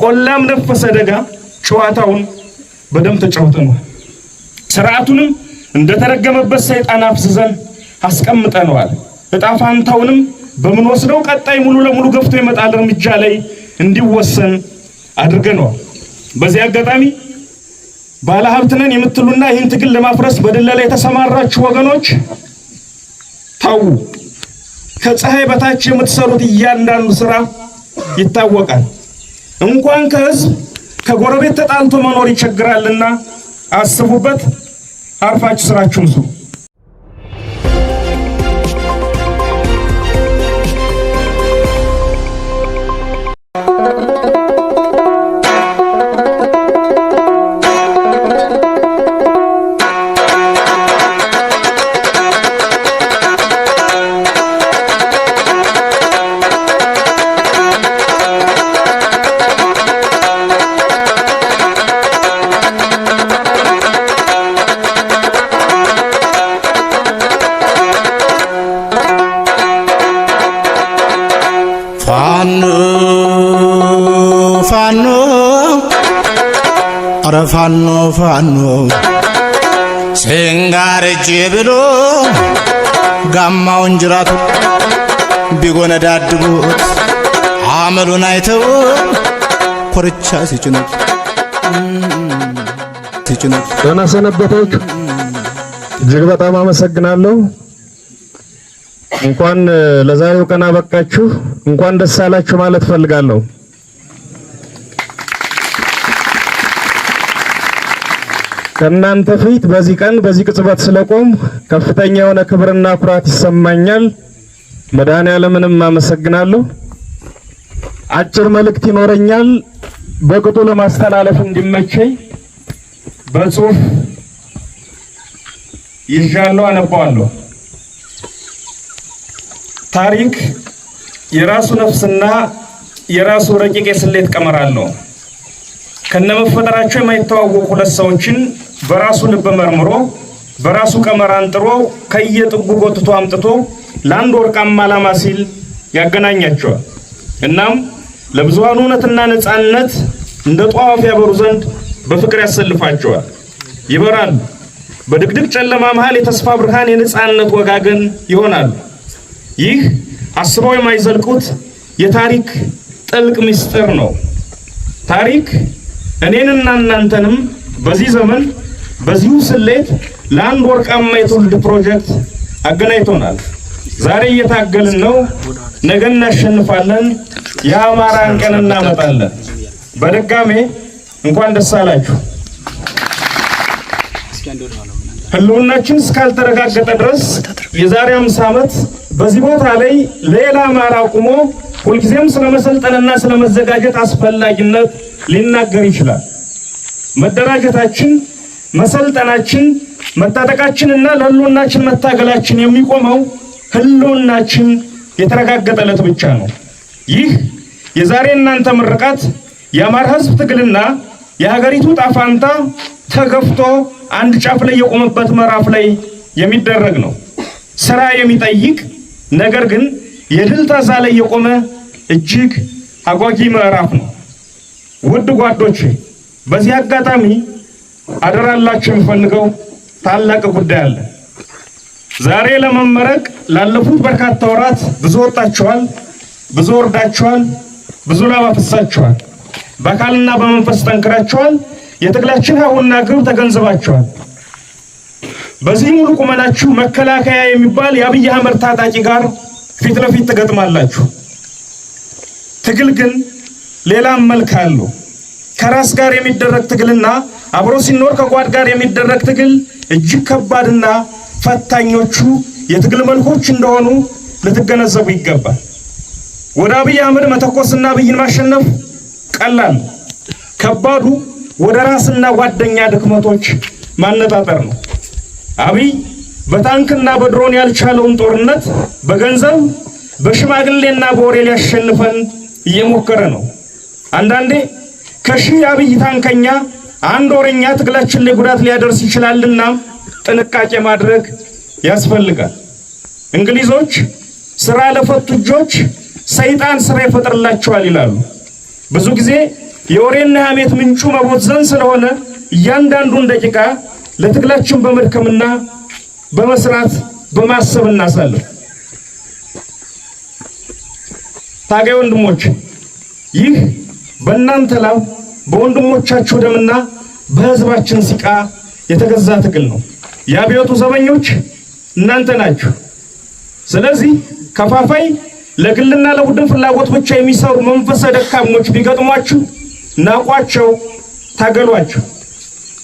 ቆላም ነፈሰ ደጋ ጨዋታውን በደም ተጫውተነዋል። ስርዓቱንም እንደተረገመበት ሰይጣን አፍዝዘን አስቀምጠነዋል። እጣ ፋንታውንም በምንወስደው ቀጣይ ሙሉ ለሙሉ ገፍቶ የመጣል እርምጃ ላይ እንዲወሰን አድርገነዋል። በዚህ አጋጣሚ ባለሀብት ነን የምትሉና ይህን ትግል ለማፍረስ በድለላ የተሰማራችሁ ወገኖች ታው፣ ከፀሐይ በታች የምትሰሩት እያንዳንዱ ስራ ይታወቃል። እንኳን ከህዝብ ከጎረቤት ተጣልቶ መኖር ይቸግራልና አስቡበት። አርፋችሁ ስራችሁን ስሩ። ፋኖ ፋኖ አረ ፋኖ ፋኖ ስንጋር እጅ ብሎ ጋማውን ጅራቱ ቢጎነዳድቡት አመሉን አይተው ኮርቻ ሲጭኑት ሲጭኑት። ደህና ሰነበታችሁ። እጅግ በጣም አመሰግናለሁ። እንኳን ለዛሬው ቀን አበቃችሁ፣ እንኳን ደስ አላችሁ ማለት ፈልጋለሁ። ከእናንተ ፊት በዚህ ቀን በዚህ ቅጽበት ስለቆም ከፍተኛ የሆነ ክብርና ኩራት ይሰማኛል። መድኃኔዓለምንም አመሰግናለሁ። አጭር መልእክት ይኖረኛል። በቅጡ ለማስተላለፍ እንዲመቸኝ በጽሁፍ ይዣለሁ፣ አነባዋለሁ። ታሪክ የራሱ ነፍስና የራሱ ረቂቅ የስሌት ቀመር አለው። ከነመፈጠራቸው የማይተዋወቁ ሁለት ሰዎችን በራሱ ልብ መርምሮ በራሱ ቀመር አንጥሮ ከየጥጉ ጎትቶ አምጥቶ ለአንድ ወርቃማ ዓላማ ሲል ያገናኛቸዋል። እናም ለብዙሃኑ እውነትና ነፃነት እንደ ጧፍ ያበሩ ዘንድ በፍቅር ያሰልፋቸዋል። ይበራሉ። በድቅድቅ ጨለማ መሃል የተስፋ ብርሃን የነፃነት ወጋገን ይሆናሉ። ይህ አስበው የማይዘልቁት የታሪክ ጥልቅ ምስጢር ነው። ታሪክ እኔንና እናንተንም በዚህ ዘመን በዚሁ ስሌት ለአንድ ወርቃማ የትውልድ ፕሮጀክት አገናኝቶናል። ዛሬ እየታገልን ነው። ነገ እናሸንፋለን። የአማራን ቀን እናመጣለን። በድጋሜ እንኳን ደስ አላችሁ። ህልውናችን እስካልተረጋገጠ ድረስ የዛሬ 50 ዓመት በዚህ ቦታ ላይ ሌላ አማራ ቆሞ ሁልጊዜም ስለመሰልጠንና ስለመዘጋጀት አስፈላጊነት ሊናገር ይችላል። መደራጀታችን፣ መሰልጠናችን፣ መታጠቃችንና ለህልውናችን መታገላችን የሚቆመው ህልውናችን የተረጋገጠለት ብቻ ነው። ይህ የዛሬ እናንተ ምርቃት የአማራ ህዝብ ትግልና የሀገሪቱ ጣፋንታ ተገፍቶ አንድ ጫፍ ላይ የቆመበት ምዕራፍ ላይ የሚደረግ ነው። ስራ የሚጠይቅ ነገር ግን የድል ታዛ ላይ የቆመ እጅግ አጓጊ ምዕራፍ ነው። ውድ ጓዶቼ፣ በዚህ አጋጣሚ አደራላችሁ የምፈልገው ታላቅ ጉዳይ አለ። ዛሬ ለመመረቅ ላለፉት በርካታ ወራት ብዙ ወጣችኋል፣ ብዙ ወርዳችኋል፣ ብዙ ላብ አፍሳችኋል። በአካልና በመንፈስ ጠንክራችኋል። የትግላችን ሀውና ግብ ተገንዝባችኋል። በዚህ ሙሉ ቁመናችሁ መከላከያ የሚባል የአብይ አህመድ ታጣቂ ጋር ፊት ለፊት ትገጥማላችሁ። ትግል ግን ሌላም መልክ አለው። ከራስ ጋር የሚደረግ ትግልና አብሮ ሲኖር ከጓድ ጋር የሚደረግ ትግል እጅግ ከባድና ፈታኞቹ የትግል መልኮች እንደሆኑ ልትገነዘቡ ይገባል። ወደ አብይ አህመድ መተኮስና አብይን ማሸነፍ ቀላል፣ ከባዱ ወደ ራስና ጓደኛ ድክመቶች ማነጣጠር ነው። አብይ በታንክና በድሮን ያልቻለውን ጦርነት በገንዘብ በሽማግሌና በወሬ ሊያሸንፈን እየሞከረ ነው። አንዳንዴ ከሺህ አብይ ታንከኛ አንድ ወሬኛ ትግላችን ላይ ጉዳት ሊያደርስ ይችላልና ጥንቃቄ ማድረግ ያስፈልጋል። እንግሊዞች ስራ ለፈቱ እጆች ሰይጣን ስራ ይፈጥርላቸዋል ይላሉ። ብዙ ጊዜ የወሬና የሐሜት ምንጩ መቦዘን ስለሆነ እያንዳንዱን ደቂቃ ለትግላችን በመድከምና በመስራት በማሰብ እናሳልፍ። ታጋይ ወንድሞች፣ ይህ በእናንተ ላብ በወንድሞቻችሁ ደምና በሕዝባችን ሲቃ የተገዛ ትግል ነው። የአብዮቱ ዘበኞች እናንተ ናችሁ። ስለዚህ ከፋፋይ ለግልና ለቡድን ፍላጎት ብቻ የሚሰሩ መንፈሰ ደካሞች ቢገጥሟችሁ ናቋቸው፣ ታገሏቸው።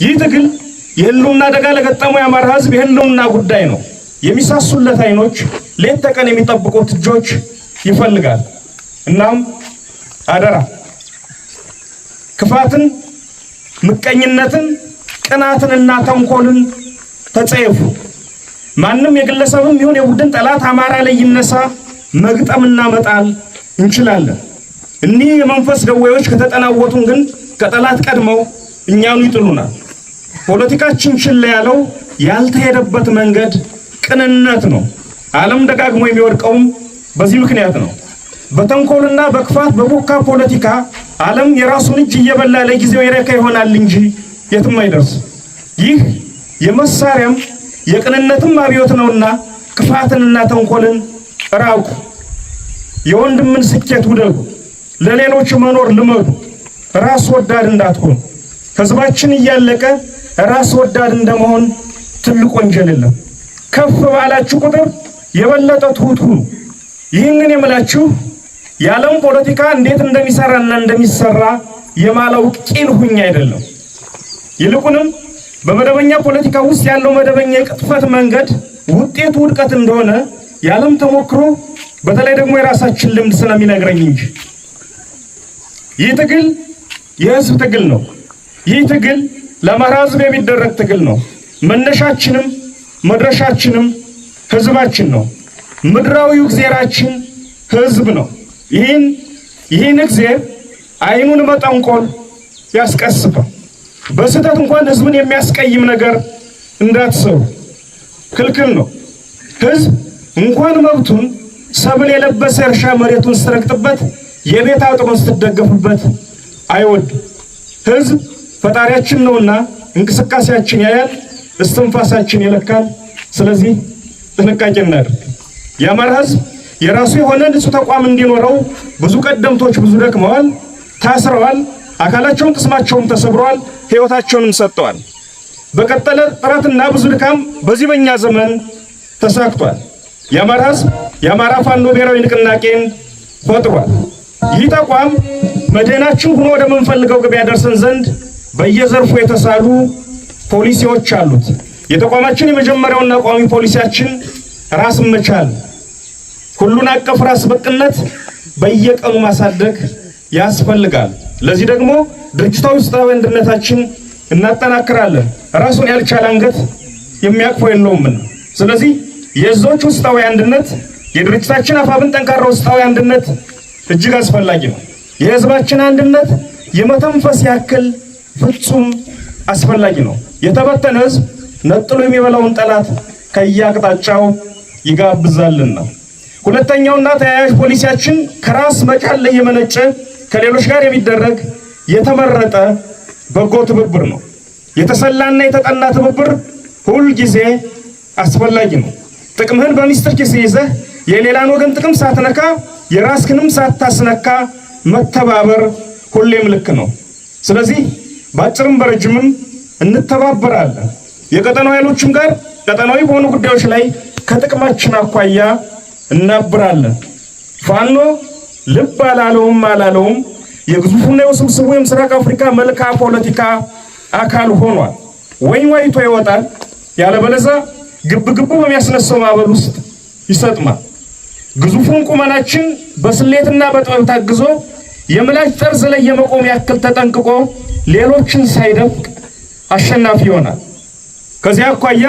ይህ ትግል የህልውና አደጋ ለገጠመው የአማራ ሕዝብ የህልውና ጉዳይ ነው። የሚሳሱለት አይኖች፣ ሌት ተቀን የሚጠብቁት እጆች ይፈልጋል። እናም አደራ ክፋትን፣ ምቀኝነትን፣ ቅናትንና ተንኮልን ተጸየፉ። ማንም የግለሰብም ይሁን የቡድን ጠላት አማራ ላይ ይነሳ መግጠምና መጣል እንችላለን። እኒህ የመንፈስ ደዌዎች ከተጠናወቱን ግን ከጠላት ቀድመው እኛኑ ይጥሉናል። ፖለቲካችን ችላ ያለው ያልተሄደበት መንገድ ቅንነት ነው። ዓለም ደጋግሞ የሚወድቀውም በዚህ ምክንያት ነው። በተንኮልና በክፋት በቦካ ፖለቲካ ዓለም የራሱን እጅ እየበላ ለጊዜው ይረካ ይሆናል እንጂ የትም አይደርስ። ይህ የመሳሪያም የቅንነትም አብዮት ነውና ክፋትንና ተንኮልን ራቁ። የወንድምን ስኬት ውደዱ። ለሌሎች መኖር ልመዱ። ራስ ወዳድ እንዳትሆኑ። ህዝባችን እያለቀ ራስ ወዳድ እንደመሆን ትልቅ ወንጀል የለም። ከፍ ባላችሁ ቁጥር የበለጠ ትሁት ሁኑ። ይህንን የምላችሁ የዓለም ፖለቲካ እንዴት እንደሚሰራና እንደሚሰራ የማላውቅ ቂል ሁኝ አይደለም። ይልቁንም በመደበኛ ፖለቲካ ውስጥ ያለው መደበኛ የቅጥፈት መንገድ ውጤቱ ውድቀት እንደሆነ የዓለም ተሞክሮ በተለይ ደግሞ የራሳችን ልምድ ስለሚነግረኝ እንጂ። ይህ ትግል የህዝብ ትግል ነው። ይህ ትግል ለአማራ ህዝብ የሚደረግ ትግል ነው። መነሻችንም መድረሻችንም ህዝባችን ነው። ምድራዊው እግዜራችን ህዝብ ነው። ይህን እግዜር አይኑን መጠንቆል ያስቀስፋል። በስህተት እንኳን ህዝብን የሚያስቀይም ነገር እንዳትሰሩ ክልክል ነው። ህዝብ እንኳን መብቱን ሰብል የለበሰ እርሻ መሬቱን ስትረግጥበት የቤት አጥሩን ስትደገፍበት አይወድም። ህዝብ ፈጣሪያችን ነውና እንቅስቃሴያችን ያያል፣ እስትንፋሳችን ይለካል። ስለዚህ ጥንቃቄ እናድርግ። የአማራ ህዝብ የራሱ የሆነ ንጹህ ተቋም እንዲኖረው ብዙ ቀደምቶች ብዙ ደክመዋል፣ ታስረዋል፣ አካላቸውን ቅስማቸውም ተሰብረዋል፣ ህይወታቸውንም ሰጥተዋል። በቀጠለ ጥረትና ብዙ ድካም በዚህ በእኛ ዘመን ተሳክቷል። የአማራ ህዝብ የአማራ ፋኖ ብሔራዊ ንቅናቄን ፈጥሯል። ይህ ተቋም መድህናችን ሆኖ ወደምንፈልገው ግብ ያደርሰን ዘንድ በየዘርፉ የተሳሉ ፖሊሲዎች አሉት። የተቋማችን የመጀመሪያውና ቋሚ ፖሊሲያችን ራስን መቻል፣ ሁሉን አቀፍ ራስ በቅነት በየቀኑ ማሳደግ ያስፈልጋል። ለዚህ ደግሞ ድርጅታዊ ውስጣዊ አንድነታችን እናጠናክራለን። ራሱን ያልቻለ አንገት የሚያቅፈው የለውምና፣ ስለዚህ የዞች ውስጣዊ አንድነት፣ የድርጅታችን አፋብን ጠንካራ ውስጣዊ አንድነት እጅግ አስፈላጊ ነው። የህዝባችን አንድነት የመተንፈስ ያክል ፍጹም አስፈላጊ ነው። የተበተነ ህዝብ ነጥሎ የሚበላውን ጠላት ከየአቅጣጫው ይጋብዛልና። ሁለተኛውና ተያያዥ ፖሊሲያችን ከራስ መቻል ላይ የመነጨ ከሌሎች ጋር የሚደረግ የተመረጠ በጎ ትብብር ነው። የተሰላና የተጠና ትብብር ሁል ጊዜ አስፈላጊ ነው። ጥቅምህን በሚስጥር ኪስ ይዘህ የሌላን ወገን ጥቅም ሳትነካ የራስህንም ሳታስነካ መተባበር ሁሌም ልክ ነው። ስለዚህ በአጭርም በረጅምም እንተባበራለን። የቀጠናው ኃይሎችም ጋር ቀጠናዊ በሆኑ ጉዳዮች ላይ ከጥቅማችን አኳያ እናብራለን። ፋኖ ልብ አላለውም አላለውም የግዙፉና የውስብስቡ የምስራቅ አፍሪካ መልክዓ ፖለቲካ አካል ሆኗል። ወይ ዋይቶ ይወጣል፣ ያለበለዚያ ግብግቡ በሚያስነሳው ማዕበል ውስጥ ይሰጥማል። ግዙፉን ቁመናችን በስሌትና በጥበብ ታግዞ የምላጭ ጠርዝ ላይ የመቆም ያክል ተጠንቅቆ ሌሎችን ሳይደፍቅ አሸናፊ ይሆናል። ከዚያ አኳያ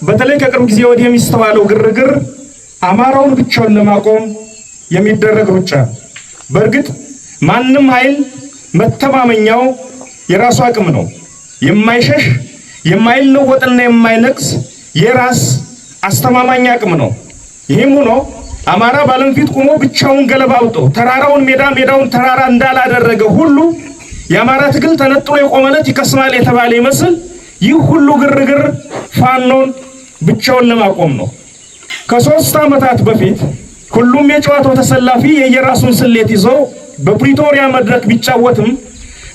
በተለይ ከቅርብ ጊዜ ወዲህ የሚስተዋለው ግርግር አማራውን ብቻውን ለማቆም የሚደረግ ሩጫ። በእርግጥ ማንም ኃይል መተማመኛው የራሱ አቅም ነው። የማይሸሽ የማይለወጥና የማይነቅስ የራስ አስተማማኝ አቅም ነው። ይህም ሆኖ አማራ በዓለም ፊት ቆሞ ብቻውን ገለባብጦ ተራራውን ሜዳ ሜዳውን ተራራ እንዳላደረገ ሁሉ የአማራ ትግል ተነጥሎ የቆመለት ይከስማል የተባለ ይመስል ይህ ሁሉ ግርግር ፋኖን ብቻውን ለማቆም ነው። ከ3 ዓመታት በፊት ሁሉም የጨዋታው ተሰላፊ የየራሱን ስሌት ይዞ በፕሪቶሪያ መድረክ ቢጫወትም፣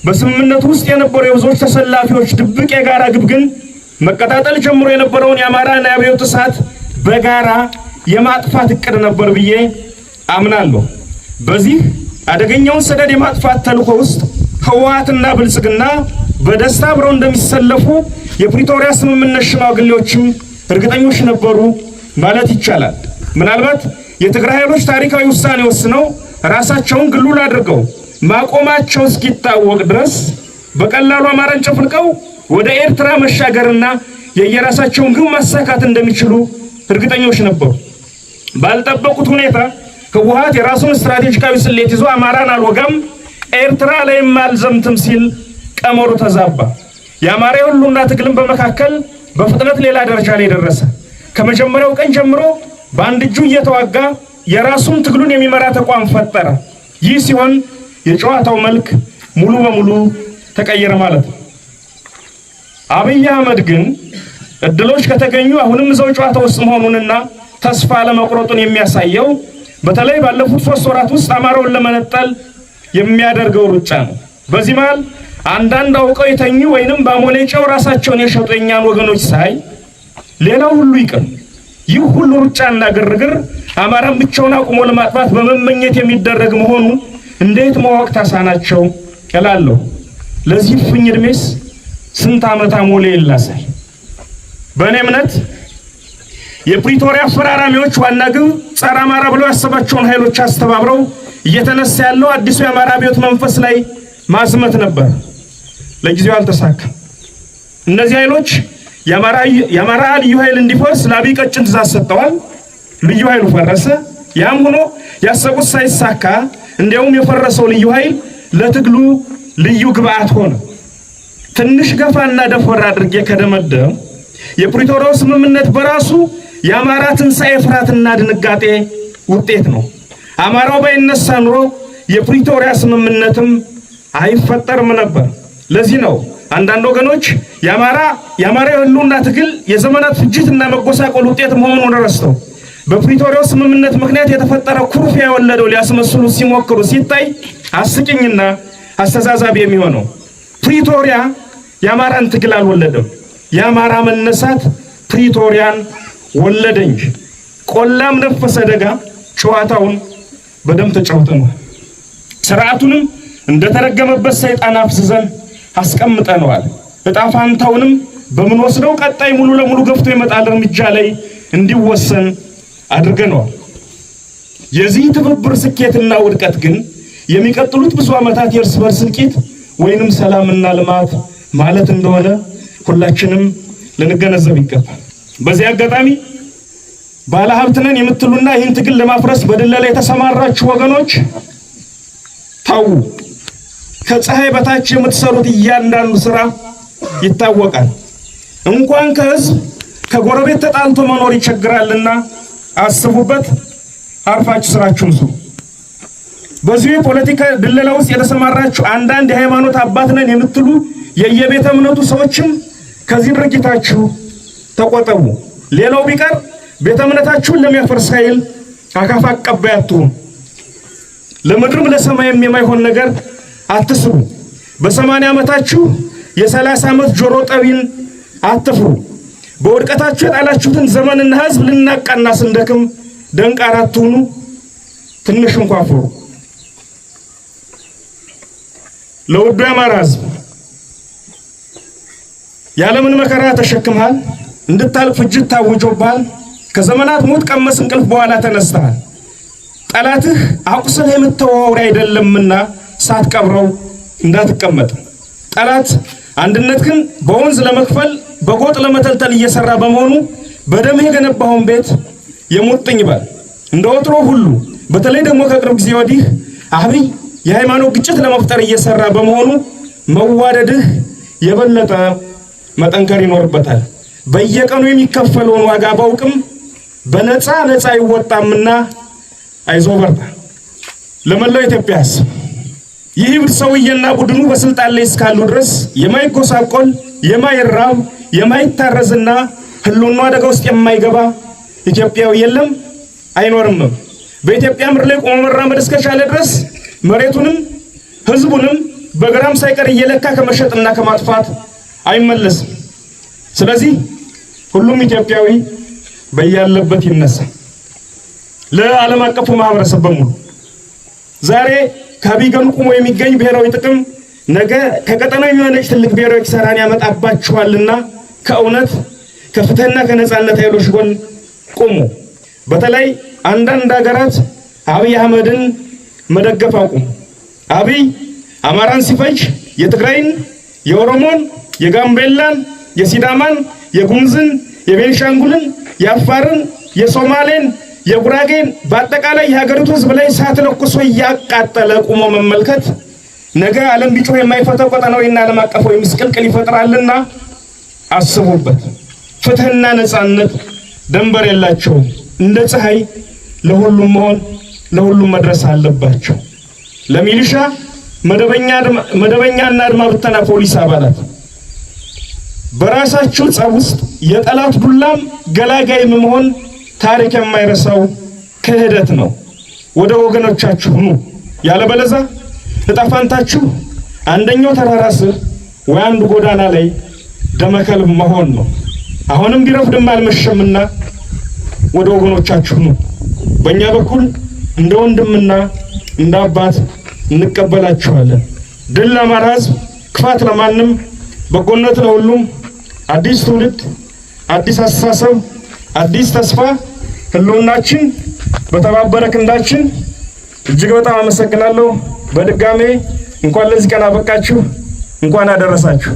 በስምምነቱ ውስጥ የነበሩ የብዙዎች ተሰላፊዎች ድብቅ የጋራ ግብ ግን መቀጣጠል ጀምሮ የነበረውን የአማራን አብዮት እሳት በጋራ የማጥፋት እቅድ ነበር ብዬ አምናለሁ። በዚህ አደገኛውን ሰደድ የማጥፋት ተልዕኮ ውስጥ ህወሓትና ብልጽግና በደስታ አብረው እንደሚሰለፉ የፕሪቶሪያ ስምምነት ሽማግሌዎችም እርግጠኞች ነበሩ ማለት ይቻላል። ምናልባት የትግራይ ኃይሎች ታሪካዊ ውሳኔ ወስነው ራሳቸውን ግሉል አድርገው ማቆማቸው እስኪታወቅ ድረስ በቀላሉ አማራን ጨፍልቀው ወደ ኤርትራ መሻገርና የየራሳቸውን ግብ ማሳካት እንደሚችሉ እርግጠኞች ነበሩ። ባልጠበቁት ሁኔታ ህወሓት የራሱን ስትራቴጂካዊ ስሌት ይዞ አማራን አልወጋም፣ ኤርትራ ላይም አልዘምትም ሲል ቀመሩ ተዛባ። የአማራ የህልውና ትግልን በመካከል በፍጥነት ሌላ ደረጃ ላይ ደረሰ። ከመጀመሪያው ቀን ጀምሮ በአንድ እጁ እየተዋጋ የራሱን ትግሉን የሚመራ ተቋም ፈጠረ። ይህ ሲሆን የጨዋታው መልክ ሙሉ በሙሉ ተቀየረ ማለት ነው። አብይ አህመድ ግን እድሎች ከተገኙ አሁንም እዛው ጨዋታ ውስጥ መሆኑንና ተስፋ አለመቁረጡን የሚያሳየው በተለይ ባለፉት 3 ወራት ውስጥ አማራውን ለመነጠል የሚያደርገው ሩጫ ነው። በዚህ መሃል አንዳንድ አውቀው የተኙ ወይንም በአሞሌ ጨው ራሳቸውን የሸጡ የእኛን ወገኖች ሳይ፣ ሌላው ሁሉ ይቅር፣ ይህ ሁሉ ሩጫና ግርግር አማራን ብቻውን አቁሞ ለማጥፋት በመመኘት የሚደረግ መሆኑ እንዴት ማወቅ ተሳናቸው እላለሁ። ለዚህ እፍኝ ዕድሜስ ስንት ዓመት አሞሌ ይላሳል? በእኔ እምነት የፕሪቶሪያ አፈራራሚዎች ዋና ግብ ጸረ አማራ ብለው ያሰባቸውን ኃይሎች አስተባብረው እየተነሳ ያለው አዲሱ የአማራ አብዮት መንፈስ ላይ ማዝመት ነበር። ለጊዜው አልተሳካም። እነዚህ ኃይሎች የአማራ ልዩ ኃይል እንዲፈርስ ለአብይ ቀጭን ትእዛዝ ሰጥተዋል። ልዩ ኃይሉ ፈረሰ። ያም ሆኖ ያሰቡት ሳይሳካ እንዲያውም የፈረሰው ልዩ ኃይል ለትግሉ ልዩ ግብአት ሆነ። ትንሽ ገፋና ደፈር አድርጌ ከደመደም፣ የፕሪቶሪያው ስምምነት በራሱ የአማራ ትንሣኤ ፍርሃትና ድንጋጤ ውጤት ነው። አማራው ባይነሳ ኑሮ የፕሪቶሪያ ስምምነትም አይፈጠርም ነበር። ለዚህ ነው አንዳንድ ወገኖች የአማራ የህልውና ትግል የዘመናት ፍጅትና መጎሳቆል ውጤት መሆኑን ረስተው በፕሪቶሪያው ስምምነት ምክንያት የተፈጠረ ኩርፊያ የወለደው ሊያስመስሉ ሲሞክሩ ሲታይ አስቂኝና አስተዛዛቢ የሚሆነው። ፕሪቶሪያ የአማራን ትግል አልወለደም። የአማራ መነሳት ፕሪቶሪያን ወለደ እንጂ። ቆላም ነፈሰ ደጋ ጨዋታውን በደንብ ተጫውተነዋል። ስርዓቱንም እንደተረገመበት ሰይጣን አፍዝዘን አስቀምጠነዋል። እጣ ፋንታውንም በምንወስደው ቀጣይ ሙሉ ለሙሉ ገፍቶ የመጣል እርምጃ ላይ እንዲወሰን አድርገነዋል። የዚህ ትብብር ስኬትና ውድቀት ግን የሚቀጥሉት ብዙ ዓመታት የእርስ በርስ እልቂት ወይንም ሰላምና ልማት ማለት እንደሆነ ሁላችንም ልንገነዘብ ይገባል። በዚህ አጋጣሚ ባለሀብት ነን የምትሉና ይህን ትግል ለማፍረስ በድለላ የተሰማራችሁ ወገኖች ታው፣ ከፀሐይ በታች የምትሰሩት እያንዳንዱ ስራ ይታወቃል። እንኳን ከህዝብ ከጎረቤት ተጣልቶ መኖር ይቸግራልና አስቡበት። አርፋችሁ ስራችሁን ስሩ። በዚሁ የፖለቲካ ድለላ ውስጥ የተሰማራችሁ አንዳንድ የሃይማኖት አባት ነን የምትሉ የየቤተ እምነቱ ሰዎችም ከዚህ ድርጊታችሁ ተቆጠቡ። ሌላው ቢቀር ቤተ እምነታችሁን ለሚያፈርስ ኃይል አካፋ አቀባይ አትሁኑ። ለምድርም ለሰማይም የማይሆን ነገር አትስሩ። በ80 ዓመታችሁ የ30 ዓመት ጆሮ ጠቢን አትፍሩ። በውድቀታችሁ የጣላችሁትን ዘመንና ሕዝብ ልናቃና ስንደክም ደንቃራ አትሁኑ። ትንሽ እንኳ ፍሩ። ለውዱ የአማራ ሕዝብ፣ የዓለምን መከራ ተሸክመሃል። እንድታልቅ ፍጅት ታውጆብሃል። ከዘመናት ሞት ቀመስ እንቅልፍ በኋላ ተነስተሃል። ጠላትህ አቁስለህ የምትተወው አውሬ አይደለምና ሳትቀብረው እንዳትቀመጥ። ጠላት አንድነትህን በወንዝ ለመክፈል፣ በጎጥ ለመተልተል እየሰራ በመሆኑ በደምህ የገነባኸውን ቤት የሙጥኝ በል። እንደ ወትሮ ሁሉ በተለይ ደግሞ ከቅርብ ጊዜ ወዲህ አብይ የሃይማኖት ግጭት ለመፍጠር እየሰራ በመሆኑ መዋደድህ የበለጠ መጠንከር ይኖርበታል። በየቀኑ የሚከፈለውን ዋጋ ባውቅም በነፃ ነፃ አይወጣምና አይዞህ በርታ። ለመላው ኢትዮጵያ ሕዝብ፣ ይህ እብድ ሰውዬና ቡድኑ በስልጣን ላይ እስካሉ ድረስ የማይጎሳቆል፣ የማይራብ፣ የማይታረዝና ህልውናው አደጋ ውስጥ የማይገባ ኢትዮጵያዊ የለም፣ አይኖርምም። በኢትዮጵያ ምድር ላይ ቆሞ መራመድ እስከቻለ ድረስ መሬቱንም ህዝቡንም በግራም ሳይቀር እየለካ ከመሸጥና ከማጥፋት አይመለስም። ስለዚህ ሁሉም ኢትዮጵያዊ በያለበት ይነሳ። ለዓለም አቀፉ ማህበረሰብ በሙሉ ዛሬ ከአብይ ጎን ቆሞ የሚገኝ ብሔራዊ ጥቅም ነገ ከቀጠናው የሚመነጭ ትልቅ ብሔራዊ ኪሳራን ያመጣባችኋልና ከእውነት፣ ከፍትህና ከነጻነት ኃይሎች ጎን ቁሙ። በተለይ አንዳንድ ሀገራት አብይ አህመድን መደገፍ አቁሙ። አብይ አማራን ሲፈጅ የትግራይን፣ የኦሮሞን፣ የጋምቤላን፣ የሲዳማን፣ የጉሙዝን፣ የቤንሻንጉልን፣ የአፋርን፣ የሶማሌን፣ የጉራጌን፣ በአጠቃላይ የሀገሪቱ ሕዝብ ላይ እሳት ለኩሶ እያቃጠለ ቁሞ መመልከት ነገ ዓለም ቢጮህ የማይፈታው ቀጠናዊና ዓለም አቀፋዊ ምስቅልቅል ይፈጥራልና አስቡበት። ፍትህና ነጻነት ደንበር የላቸውም። እንደ ፀሐይ ለሁሉም መሆን፣ ለሁሉም መድረስ አለባቸው። ለሚሊሻ፣ መደበኛና አድማ ብተና ፖሊስ አባላት፣ በራሳችሁ ጸብ ውስጥ የጠላት ዱላም ገላጋይም መሆን ታሪክ የማይረሳው ክህደት ነው። ወደ ወገኖቻችሁ ኑ። ያለበለዛ እጣ ፋንታችሁ አንደኛው ተራራ ስር ወይ አንዱ ጎዳና ላይ ደመከልብ መሆን ነው። አሁንም ቢረፍድም አልመሸምና ወደ ወገኖቻችሁ ኑ። በእኛ በኩል እንደ ወንድምና እንደ አባት እንቀበላችኋለን። ድል ለአማራ ሕዝብ፣ ክፋት ለማንም፣ በጎነት ለሁሉም። አዲስ ትውልድ፣ አዲስ አስተሳሰብ፣ አዲስ ተስፋ፣ ህልውናችን በተባበረ ክንዳችን። እጅግ በጣም አመሰግናለሁ። በድጋሜ እንኳን ለዚህ ቀን አበቃችሁ፣ እንኳን አደረሳችሁ።